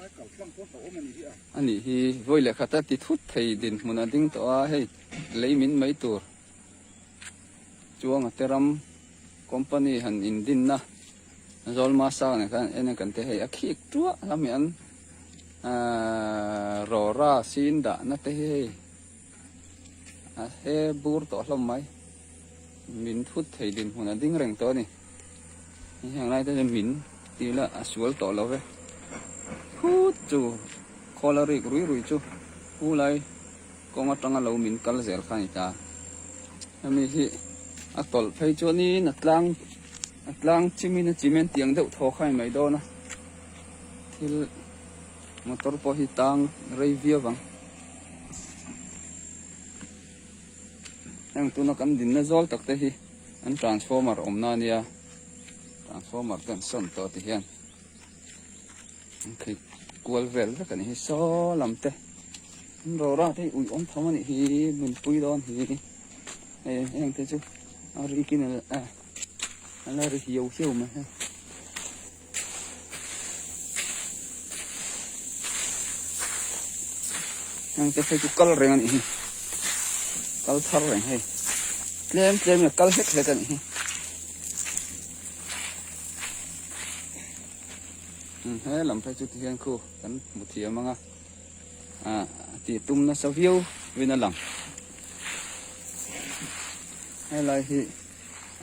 A nih hi vawi leh khat a ti thut thei dinhmun a ding tawh a hei lei min mai tur chuang a te ram company han indinna Zawlma sang nen khan en a kan te hei a khik tuah lam hi an ahh rawra sin dahna te hi hei a he bur tawh hlawm mai min thut thei dinhmun a ding reng tawh a ni heng lai te chuan min tih lah a sual tawh lo ve phut chu khawl a rik rui rui chu hu lai kawng atanga lo min kal zel kha a ni ta hemi hi a tawlh phei chuanin a tlang a tlang chimin a cement tiang deuh thaw kha a ni mai dawn a thil motor pawh hi tang rei viau ang heng tuna kan dinna zawl tak te hi an transformer awmna a nia transformer te an sawn tawh ti hian an khei kual vel vek a nih hi saw lam te an rawra te hi ui awm tham a nih hi nunpui dawn hi hei heng te chu a rikin a la ri hiau hiau mai hei. Heng te phei chu kal reng a nih hi kal thar reng hei tlem tlem in a kal hlek hlek a nih hi he lam phei chu tihian khu kan hmu thiam ang a ah tih tum nasa viau vin a lang helai hi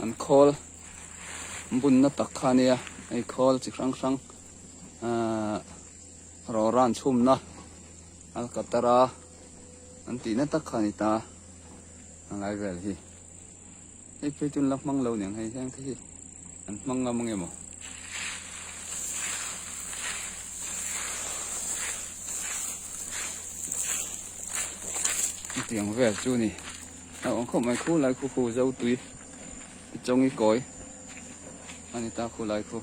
an khawl bunna tak kha a nia hei khawl chi hrang hrang ahh rawran chhumna alkatara an tihna tak kha a ni ta a lai vel hi hei phei chu an la hmang lo niang hei heng te hi an hmang ngam ange maw hetiang vel chu a ni a awm khawp mai khu lai khu khu zo tui. Chawngi kawi a ni ta khu lai khu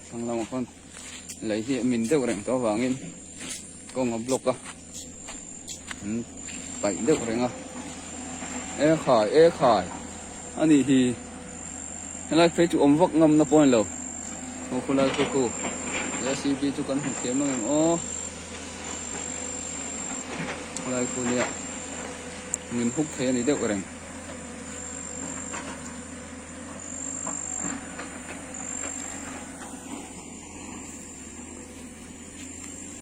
thlang lamah khawn lei hi a min deuh reng tawh avangin kawng a block a an paih deuh reng a e khai e khai a nih hi helai phei chu awm vak ngam na pawh a ni lo aw khu lai khu khu JCB chu kan hmu thiam ang em aw khulai khu nia min huk thei a ni deuh reng.